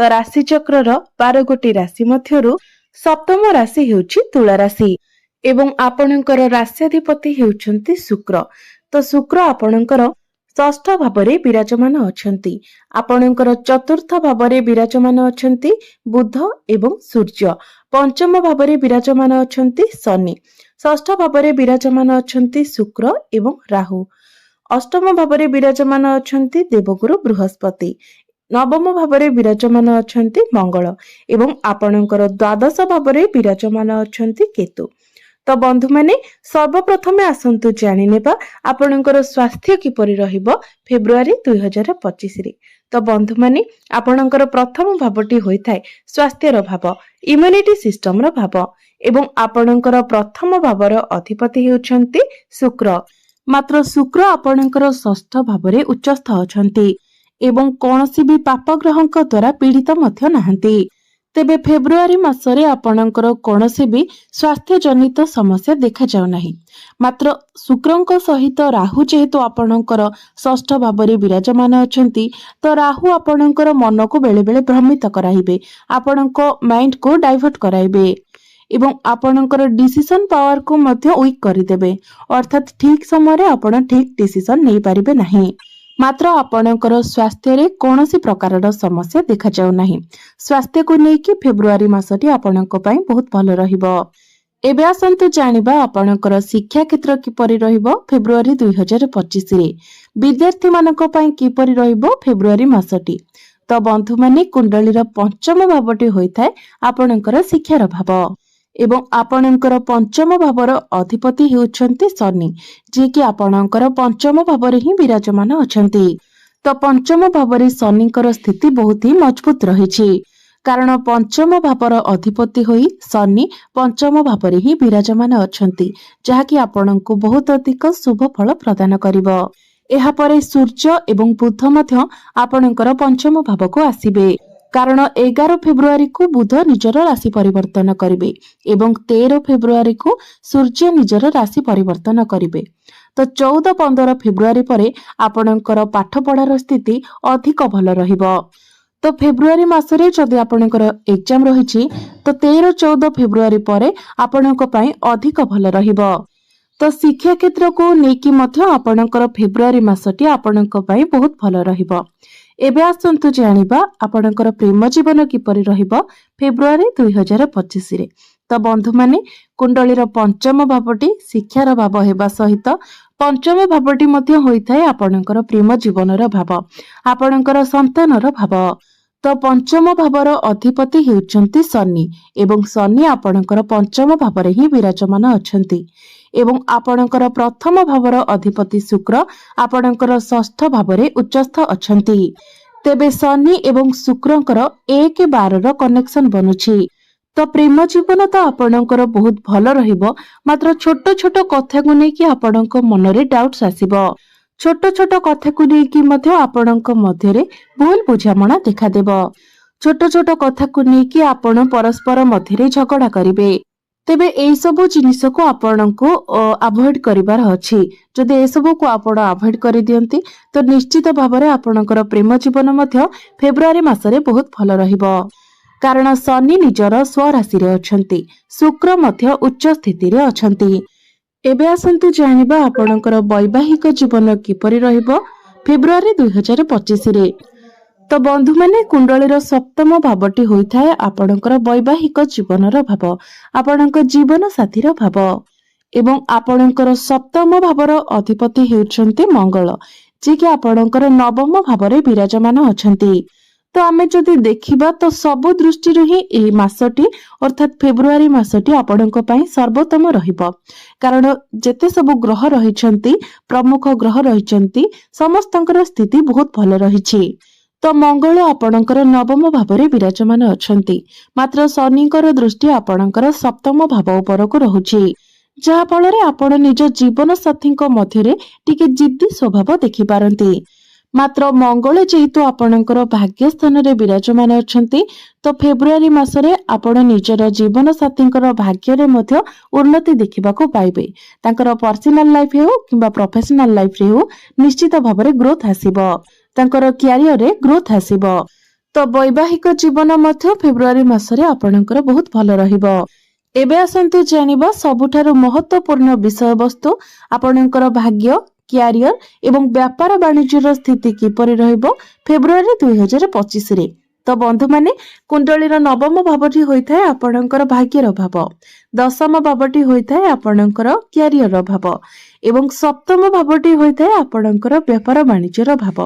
ତ ରାଶିଚକ୍ରର 12 ଗୋଟି ରାଶି ମଧ୍ୟରୁ ସପ୍ତମ ରାଶି ହେଉଛି ତୁଳା ରାଶି ଏବଂ ଆପଣଙ୍କର ରାଶ୍ୟାଧିପତି ହେଉଛନ୍ତି ଶୁକ୍ର। ତ ଶୁକ୍ର ଆପଣଙ୍କର ଷଷ୍ଠ ଭାବରେ ବିରାଜମାନ ଅଛନ୍ତି। ଆପଣଙ୍କର ଚତୁର୍ଥ ଭାବରେ ବିରାଜମାନ ଅଛନ୍ତି ବୁଧ ଏବଂ ସୂର୍ଯ୍ୟ। ପଞ୍ଚମ ଭାବରେ ବିରାଜମାନ ଅଛନ୍ତି ଶନି। ଷଷ୍ଠ ଭାବରେ ବିରାଜମାନ ଅଛନ୍ତି ଶୁକ୍ର ଏବଂ ରାହୁ। ଅଷ୍ଟମ ଭାବରେ ବିରାଜମାନ ଅଛନ୍ତି ଦେବଗୁରୁ ବୃହସ୍ପତି। ନବମ ଭାବରେ ବିରାଜମାନ ଅଛନ୍ତି ମଙ୍ଗଳ ଏବଂ ଆପଣଙ୍କର ଦ୍ୱାଦଶ ଭାବରେ ବିରାଜମାନ ଅଛନ୍ତି କେତୁ। ତ ବନ୍ଧୁମାନେ, ସର୍ବପ୍ରଥମେ ଆସନ୍ତୁ ଜାଣିନେବା ଆପଣଙ୍କର ସ୍ୱାସ୍ଥ୍ୟ କିପରି ରହିବ ଫେବୃଆରୀ 2025ରେ। ତ ବନ୍ଧୁମାନେ, ଆପଣଙ୍କର ପ୍ରଥମ ଭାବଟି ହୋଇଥାଏ ସ୍ୱାସ୍ଥ୍ୟର ଭାବ, ଇମ୍ୟୁନିଟି ସିଷ୍ଟମର ଭାବ ଏବଂ ଆପଣଙ୍କର ପ୍ରଥମ ଭାବର ଅଧିପତି ହେଉଛନ୍ତି ଶୁକ୍ର। ମାତ୍ର ଶୁକ୍ର ଆପଣଙ୍କର ଷଷ୍ଠ ଭାବରେ ଉଚ୍ଚସ୍ଥ ଅଛନ୍ତି ଏବଂ କୌଣସି ବି ପାପ ଗ୍ରହଙ୍କ ଦ୍ୱାରା ପୀଡ଼ିତ ମଧ୍ୟ ନାହାନ୍ତି। ତେବେ ଫେବୃଆରୀ ମାସରେ ଆପଣଙ୍କର କୌଣସି ବି ସ୍ୱାସ୍ଥ୍ୟ ଜନିତ ସମସ୍ୟା ଦେଖାଯାଉ ନାହିଁ। ମାତ୍ର ଶୁକ୍ରଙ୍କ ସହିତ ରାହୁ ଯେହେତୁ ଆପଣଙ୍କର ଷଷ୍ଠ ଭାବରେ ବିରାଜମାନ ଅଛନ୍ତି, ତ ରାହୁ ଆପଣଙ୍କର ମନକୁ ବେଳେବେଳେ ଭ୍ରମିତ କରାଇବେ, ଆପଣଙ୍କ ମାଇଣ୍ଡକୁ ଡାଇଭର୍ଟ କରାଇବେ ଏବଂ ଆପଣଙ୍କର ଡିସିସନ ପାୱାରକୁ ମଧ୍ୟ ୱିକ୍ କରିଦେବେ। ଅର୍ଥାତ୍ ଠିକ୍ ସମୟରେ ଆପଣ ଠିକ୍ ଡିସିସନ ନେଇପାରିବେ ନାହିଁ। ମାତ୍ର ଆପଣଙ୍କର ସ୍ୱାସ୍ଥ୍ୟରେ କୌଣସି ପ୍ରକାରର ସମସ୍ୟା ଦେଖାଯାଉ ନାହିଁ। ସ୍ୱାସ୍ଥ୍ୟକୁ ନେଇକି ଫେବୃଆରୀ ମାସଟି ଆପଣଙ୍କ ପାଇଁ ବହୁତ ଭଲ ରହିବ। ଏବେ ଆସନ୍ତୁ ଜାଣିବା ଆପଣଙ୍କର ଶିକ୍ଷା କ୍ଷେତ୍ର କିପରି ରହିବ ଫେବୃଆରୀ 2025ରେ, ବିଦ୍ୟାର୍ଥୀମାନଙ୍କ ପାଇଁ କିପରି ରହିବ ଫେବୃଆରୀ ମାସଟି। ତ ବନ୍ଧୁମାନେ, କୁଣ୍ଡଳୀର ପଞ୍ଚମ ଭାବଟି ହୋଇଥାଏ ଆପଣଙ୍କର ଶିକ୍ଷାର ଭାବ ଏବଂ ଆପଣଙ୍କର ପଞ୍ଚମ ଭାବର ଅଧିପତି ହେଉଛନ୍ତି ଶନି, ଯିଏକି ଆପଣଙ୍କର ପଞ୍ଚମ ଭାବରେ ହିଁ ବିରାଜମାନ ଅଛନ୍ତି। ତ ପଞ୍ଚମ ଭାବରେ ଶନିଙ୍କର ସ୍ଥିତି ବହୁତ ହିଁ ମଜବୁତ ରହିଛି, କାରଣ ପଞ୍ଚମ ଭାବର ଅଧିପତି ହୋଇ ଶନି ପଞ୍ଚମ ଭାବରେ ହିଁ ବିରାଜମାନ ଅଛନ୍ତି, ଯାହାକି ଆପଣଙ୍କୁ ବହୁତ ଅଧିକ ଶୁଭ ଫଳ ପ୍ରଦାନ କରିବ। ଏହାପରେ ସୂର୍ଯ୍ୟ ଏବଂ ବୁଧ ମଧ୍ୟ ଆପଣଙ୍କର ପଞ୍ଚମ ଭାବକୁ ଆସିବେ, କାରଣ 11 ଫେବୃଆରୀକୁ ବୁଧ ନିଜର ରାଶି ପରିବର୍ତ୍ତନ କରିବେ ଏବଂ 13 ଫେବୃଆରୀକୁ ସୂର୍ଯ୍ୟ ନିଜର ରାଶି ପରିବର୍ତ୍ତନ କରିବେ। ତ 14, 15 ଫେବୃଆରୀ ପରେ ଆପଣଙ୍କର ପାଠପଢ଼ାର ସ୍ଥିତି ଅଧିକ ଭଲ ରହିବ। ତ ଫେବୃଆରୀ ମାସରେ ଯଦି ଆପଣଙ୍କର ଏକ୍ଜାମ ରହିଛି, ତ 13, 14 ଫେବୃଆରୀ ପରେ ଆପଣଙ୍କ ପାଇଁ ଅଧିକ ଭଲ ରହିବ। ତ ଶିକ୍ଷା କ୍ଷେତ୍ରକୁ ନେଇକି ମଧ୍ୟ ଆପଣଙ୍କର ଫେବୃଆରୀ ମାସଟି ଆପଣଙ୍କ ପାଇଁ ବହୁତ ଭଲ ରହିବ। ଏବେ ଆସନ୍ତୁ ଜାଣିବା ଆପଣଙ୍କର ପ୍ରେମ ଜୀବନ କିପରି ରହିବ ଫେବୃଆରୀ 2025ରେ। ତ ବନ୍ଧୁମାନେ, କୁଣ୍ଡଳୀର ପଞ୍ଚମ ଭାବଟି ଶିକ୍ଷାର ଭାବ ହେବା ସହିତ ପଞ୍ଚମ ଭାବଟି ମଧ୍ୟ ହୋଇଥାଏ ଆପଣଙ୍କର ପ୍ରେମ ଜୀବନର ଭାବ, ଆପଣଙ୍କର ସନ୍ତାନର ଭାବ। ତ ପଞ୍ଚମ ଭାବର ଅଧିପତି ହେଉଛନ୍ତି ଶନି ଏବଂ ଶନି ଆପଣଙ୍କର ପଞ୍ଚମ ଭାବରେ ହିଁ ବିରାଜମାନ ଅଛନ୍ତି ଏବଂ ଆପଣଙ୍କର ପ୍ରଥମ ଭାବର ଅଧିପତି ଶୁକ୍ର ଆପଣଙ୍କର ଷଷ୍ଠ ଭାବରେ ଉଚ୍ଚସ୍ଥ ଅଛନ୍ତି। ତେବେ ଶନି ଏବଂ ଶୁକ୍ରଙ୍କର 1-12ର କନେକ୍ସନ ବନୁଛି। ତ ପ୍ରେମ ଜୀବନ ତ ଆପଣଙ୍କର ବହୁତ ଭଲ ରହିବ, ମାତ୍ର ଛୋଟ ଛୋଟ କଥାକୁ ନେଇକି ଆପଣଙ୍କ ମନରେ ଡାଉଟ୍ସ ଆସିବ। ଛୋଟ ଛୋଟ କଥାକୁ ନେଇକି ମଧ୍ୟ ଆପଣଙ୍କ ମଧ୍ୟରେ ଭୁଲ ବୁଝାମଣା ଦେଖାଦେବ। ଛୋଟ ଛୋଟ କଥାକୁ ନେଇକି ଆପଣ ପରସ୍ପର ମଧ୍ୟରେ ଝଗଡ଼ା କରିବେ। ତେବେ ଏଇସବୁ ଜିନିଷକୁ ଆପଣଙ୍କୁ ଆଭଏଡ କରିବାର ଅଛି। ଯଦି ଏସବୁକୁ ଆପଣ ଆଭଏଡ କରିଦିଅନ୍ତି, ତ ନିଶ୍ଚିତ ଭାବରେ ଆପଣଙ୍କର ପ୍ରେମ ଜୀବନ ମଧ୍ୟ ଫେବୃଆରୀ ମାସରେ ବହୁତ ଭଲ ରହିବ, କାରଣ ଶନି ନିଜର ସ୍ୱରାଶିରେ ଅଛନ୍ତି, ଶୁକ୍ର ମଧ୍ୟ ଉଚ୍ଚ ସ୍ଥିତିରେ ଅଛନ୍ତି। ଏବେ ଆସନ୍ତୁ ଜାଣିବା ଆପଣଙ୍କର ବୈବାହିକ ଜୀବନ କିପରି ରହିବ ଫେବୃଆରୀ 2025ରେ। ତ ବନ୍ଧୁମାନେ, କୁଣ୍ଡଳୀର ସପ୍ତମ ଭାବଟି ହୋଇଥାଏ ଆପଣଙ୍କର ବୈବାହିକ ଜୀବନର ଭାବ, ଆପଣଙ୍କ ଜୀବନ ସାଥୀର ଭାବ ଏବଂ ଆପଣଙ୍କର ସପ୍ତମ ଭାବର ଅଧିପତି ହେଉଛନ୍ତି ମଙ୍ଗଳ, ଯିଏକି ଆପଣଙ୍କର ନବମ ଭାବରେ ବିରାଜମାନ ଅଛନ୍ତି। ତ ଆମେ ଯଦି ଦେଖିବା, ତ ସବୁ ଦୃଷ୍ଟିରୁ ହିଁ ଏହି ମାସଟି, ଅର୍ଥାତ୍ ଫେବୃଆରୀ ମାସଟି ଆପଣଙ୍କ ପାଇଁ ସର୍ବୋତ୍ତମ ରହିବ, କାରଣ ଯେତେ ସବୁ ଗ୍ରହ ରହିଛନ୍ତି, ପ୍ରମୁଖ ଗ୍ରହ ରହିଛନ୍ତି, ସମସ୍ତଙ୍କର ସ୍ଥିତି ବହୁତ ଭଲ ରହିଛି। ତ ମଙ୍ଗଳ ଆପଣଙ୍କର ନବମ ଭାବରେ ବିରାଜମାନ ଅଛନ୍ତି, ମାତ୍ର ଶନିଙ୍କର ଦୃଷ୍ଟି ଆପଣଙ୍କର ସପ୍ତମ ଭାବ ଉପରକୁ ରହୁଛି, ଯାହା ଫଳରେ ଆପଣ ନିଜ ଜୀବନ ସାଥୀଙ୍କ ମଧ୍ୟରେ ଟିକେ ଜିଦ୍ଦି ସ୍ୱଭାବ ଦେଖିପାରନ୍ତି। ମାତ୍ର ମଙ୍ଗଳ ଯେହେତୁ ଆପଣଙ୍କର ଭାଗ୍ୟ ସ୍ଥାନରେ ବିରାଜମାନ ଅଛନ୍ତି, ତ ଫେବୃଆରୀ ମାସରେ ଆପଣ ନିଜର ଜୀବନ ସାଥୀଙ୍କର ଭାଗ୍ୟରେ ମଧ୍ୟ ଉନ୍ନତି ଦେଖିବାକୁ ପାଇବେ। ତାଙ୍କର ପର୍ସନାଲ ଲାଇଫ ହେଉ କିମ୍ବା ପ୍ରଫେସନାଲ ଲାଇଫରେ ହେଉ, ନିଶ୍ଚିତ ଭାବରେ ଗ୍ରୋଥ ଆସିବ। ତାଙ୍କର କ୍ୟାରିୟରରେ ଗ୍ରୋଥ ଆସିବ। ତ ବୈବାହିକ ଜୀବନ ମଧ୍ୟ ଫେବୃଆରୀ ମାସରେ ଆପଣଙ୍କର ବହୁତ ଭଲ ରହିବ। ଏବେ ଆସନ୍ତୁ ଜାଣିବା ସବୁଠାରୁ ମହତ୍ୱପୂର୍ଣ୍ଣ ବିଷୟବସ୍ତୁ, ଆପଣଙ୍କର ଭାଗ୍ୟ, କ୍ୟାରିୟର ଏବଂ ବ୍ୟାପାର ବାଣିଜ୍ୟର ସ୍ଥିତି କିପରି ରହିବ ଫେବୃଆରୀ 2025ରେ। ତ ବନ୍ଧୁମାନେ, କୁଣ୍ଡଳୀର ନବମ ଭାବଟି ହୋଇଥାଏ ଆପଣଙ୍କର ଭାଗ୍ୟର ଭାବ, ଦଶମ ଭାବଟି ହୋଇଥାଏ ଆପଣଙ୍କର କ୍ୟାରିୟରର ଭାବ ଏବଂ ସପ୍ତମ ଭାବଟି ହୋଇଥାଏ ଆପଣଙ୍କର ବ୍ୟାପାର ବାଣିଜ୍ୟର ଭାବ।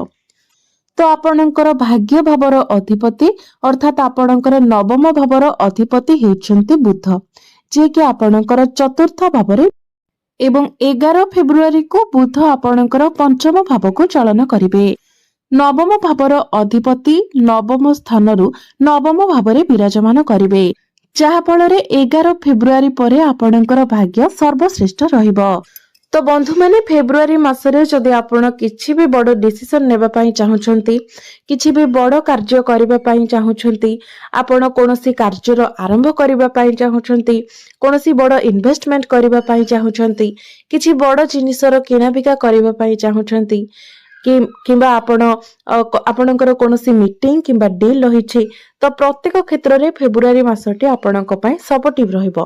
ତ ଆପଣଙ୍କର ଭାଗ୍ୟ ଭାବର ଅଧିପତି, ଅର୍ଥାତ୍ ଆପଣଙ୍କର ନବମ ଭାବର ଅଧିପତି ହେଉଛନ୍ତି ବୁଧ, ଯିଏକି ଆପଣଙ୍କର ଚତୁର୍ଥ ଭାବରେ ଏବଂ 11 ଫେବୃଆରୀକୁ ବୁଧ ଆପଣଙ୍କର ପଞ୍ଚମ ଭାବକୁ ଚଳନ କରିବେ। ନବମ ଭାବର ଅଧିପତି ନବମ ସ୍ଥାନରୁ ନବମ ଭାବରେ ବିରାଜମାନ କରିବେ, ଯାହା ଫଳରେ 11 ଫେବୃଆରୀ ପରେ ଆପଣଙ୍କର ଭାଗ୍ୟ ସର୍ବଶ୍ରେଷ୍ଠ ରହିବ। ତ ବନ୍ଧୁମାନେ, ଫେବୃଆରୀ ମାସରେ ଯଦି ଆପଣ କିଛି ବି ବଡ଼ ଡିସିସନ ନେବା ପାଇଁ ଚାହୁଁଛନ୍ତି, କିଛି ବି ବଡ଼ କାର୍ଯ୍ୟ କରିବା ପାଇଁ ଚାହୁଁଛନ୍ତି, ଆପଣ କୌଣସି କାର୍ଯ୍ୟର ଆରମ୍ଭ କରିବା ପାଇଁ ଚାହୁଁଛନ୍ତି, କୌଣସି ବଡ଼ ଇନଭେଷ୍ଟମେଣ୍ଟ କରିବା ପାଇଁ ଚାହୁଁଛନ୍ତି, କିଛି ବଡ଼ ଜିନିଷର କିଣାବିକା କରିବା ପାଇଁ ଚାହୁଁଛନ୍ତି କି କିମ୍ବା ଆପଣଙ୍କର କୌଣସି ମିଟିଂ କିମ୍ବା ଡିଲ୍ ରହିଛି, ତ ପ୍ରତ୍ୟେକ କ୍ଷେତ୍ରରେ ଫେବୃଆରୀ ମାସଟି ଆପଣଙ୍କ ପାଇଁ ସପୋର୍ଟିଭ ରହିବ।